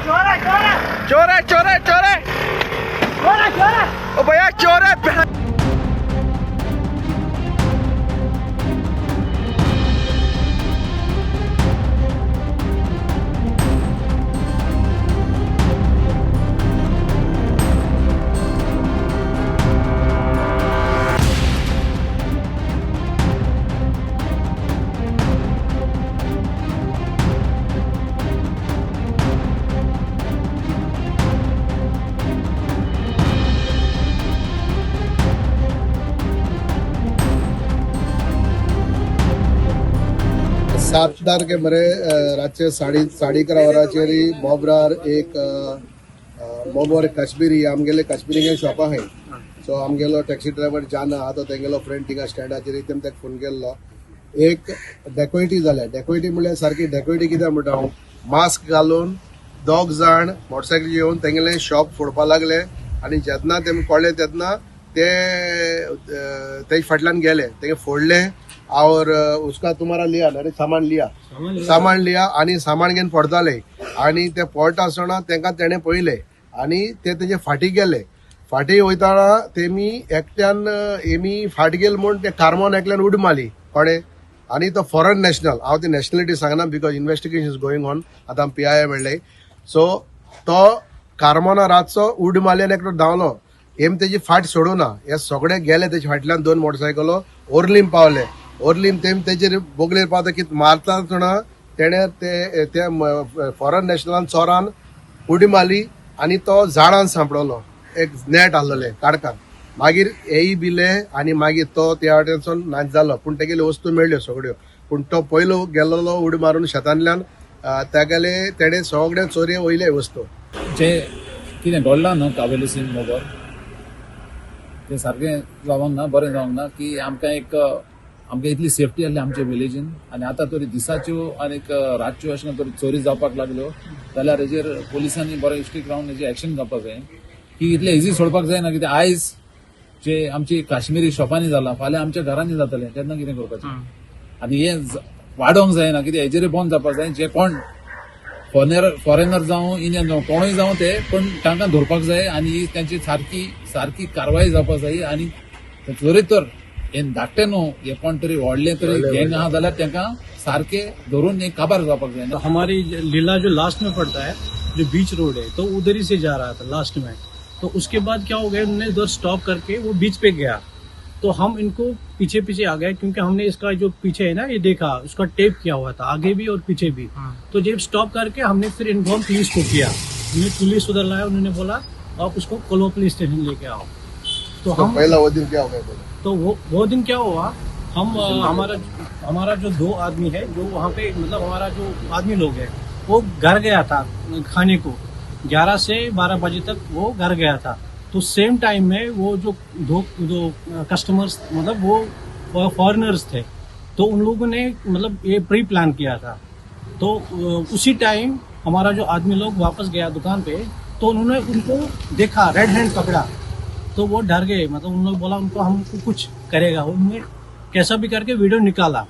चोर है, चोर है। चोर है, चोर है, चोर है। चोर है, चोर है। ओ भैया, चोर है। सात तारखे मरे रातचे साडे साडे इकरा वरांचेर मोब्रार एक मोबोर काश्मीरी आमगेले काश्मीरी शॉप आहाय. सो आमगेलो टॅक्सी ड्रायव्हर जाना आहा, तो तेंगेलो फ्रेंड थिंगा स्टँडाचेर तेम ताका फोन केल्लो. एक डेकोइटी जाल्या. डेकोइटी म्हणल्यार सारकी डेकोइटी कित्याक म्हणटा हांव, मास्क घालून दोग जाण मोटरसायकली येवन तेंगेले शॉप फोडपा लागले आनी जेन्ना तेम कळ्ळें तेन्ना ते तेजे फाटल्यान गेले, तेंगे फोडले और उसका तुम्हारा लिया ना रे, सामान लिया, सामान लिया आनी सामान घेवन पडताले आनी ते पळटा आसतना तेंका तेणें पळयले आनी ते तेजे फाटी गेले. फाटी वयतना तेमी एकट्यान एमी फाट गेल म्हूण ते कार्मोन एकल्यान उड मारली कोणें आनी तो फॉरेन नॅशनल, हांव ती नॅशनलिटी सांगना because investigation is going on, आतां पी I मेळ्ळे. सो तो कार्मोना रातचो उड मारली आनी एकटो धांवलो, हेम तेजी फाट सोडूना. हे सगळे गेले तेजे फाटल्यान दोन मोटरसायकलो ओर्लीम पावले. ओर्लीम तेम तेजेर बोगलेर पावता की मारता आसतना तेणे ते ते फॉरेन नॅशनलान चोरान उडी मारली आनी तो झाडान सांपडलो, एक नेट आहलेलें काडकान. मागीर हेय बिले आनी मागीर तो त्या वाटेनसून नाच जालो, पूण तेगेल्यो वस्तू मेळ्ळ्यो सगळ्यो. पूण तो पयलो गेल्लो उडी मारून शेतांतल्यान तेगेले तेणे सगळे चोरये वयले वस्तू. जे कितें घडलां न्हू कावेलुसीन मोगोर, तें सारकें जावंक ना, बरें जावंक ना की आमकां एक आमकां इतली सेफ्टी आसली आमच्या विलेजीन आनी आतां तरी दिसाच्यो आनीक रातच्यो अशें तरी चोरी जावपाक लागल्यो जाल्यार हेजेर पोलिसांनी बरें स्ट्रीक रावन हेजेर एक्शन घेवपाक जाय की इतलें इजी सोडपाक जायना. कित्याक आयज जे आमची काश्मीरी शॉपांनी जालां, फाल्यां आमच्या घरांनी जातलें, तेन्ना कितें करपाचें? आनी हें वाडोवंक जायना, कित्याक हेजेर बंद जावपाक जाय. जे कोण फॉरेनर जावं, इंडियन जावं, कोणूय जावं ते, पण तांकां धरपाक जाय आनी ही तांची सारकी सारकी कारवाय जावपाक जाय. आनी जरी तर हे धाकटे न्हू, हे कोण तरी व्हडले तरी गँग आहा जाल्यार तांकां सारके धरून हे काबार जावपाक जाय. तो हमारी लीला जो लास्ट में पड़ता है, जो बीच रोड है, तो उधर ही से जा रहा था लास्ट में. तो उसके बाद क्या हो गया, उन्होंने उधर स्टॉप करके वो बीच पे गया, तो हम इनको पीछे पीछे आ गए क्योंकि हमने इसका जो पीछे है ना ये देखा, उसका टेप किया हुआ था आगे भी और पीछे भी. तो जब स्टॉप करके हमने फिर इन्फॉर्म पुलिस को किया, हमने पुलिस उधर लाया, उन्होंने बोला आप उसको कोलवा पुलिस स्टेशन लेके आओ. तो तो हम पहला वो दिन क्या हो गया बोलो? तो वो दिन क्या हुआ, हम हमारा हमारा जो दो आदमी है जो वहाँ पे, मतलब हमारा जो आदमी लोग है वो घर गया था खाने को, 11 से 12 बजे तक वो घर गया था. तो सेम टाइम में वो जो दो दो कस्टमर्स, मतलब वो फॉरेनर्स थे, तो उन लोगों ने मतलब ये प्री प्लान किया था. तो उसी टाइम हमारा जो आदमी लोग वापस गया दुकान पे, तो उन्होंने उनको देखा, रेड हैंड पकड़ा, तो वो डर गए. मतलब उन लोग बोला उनको हमको कुछ करेगा, उन्होंने कैसा भी करके वीडियो निकाला.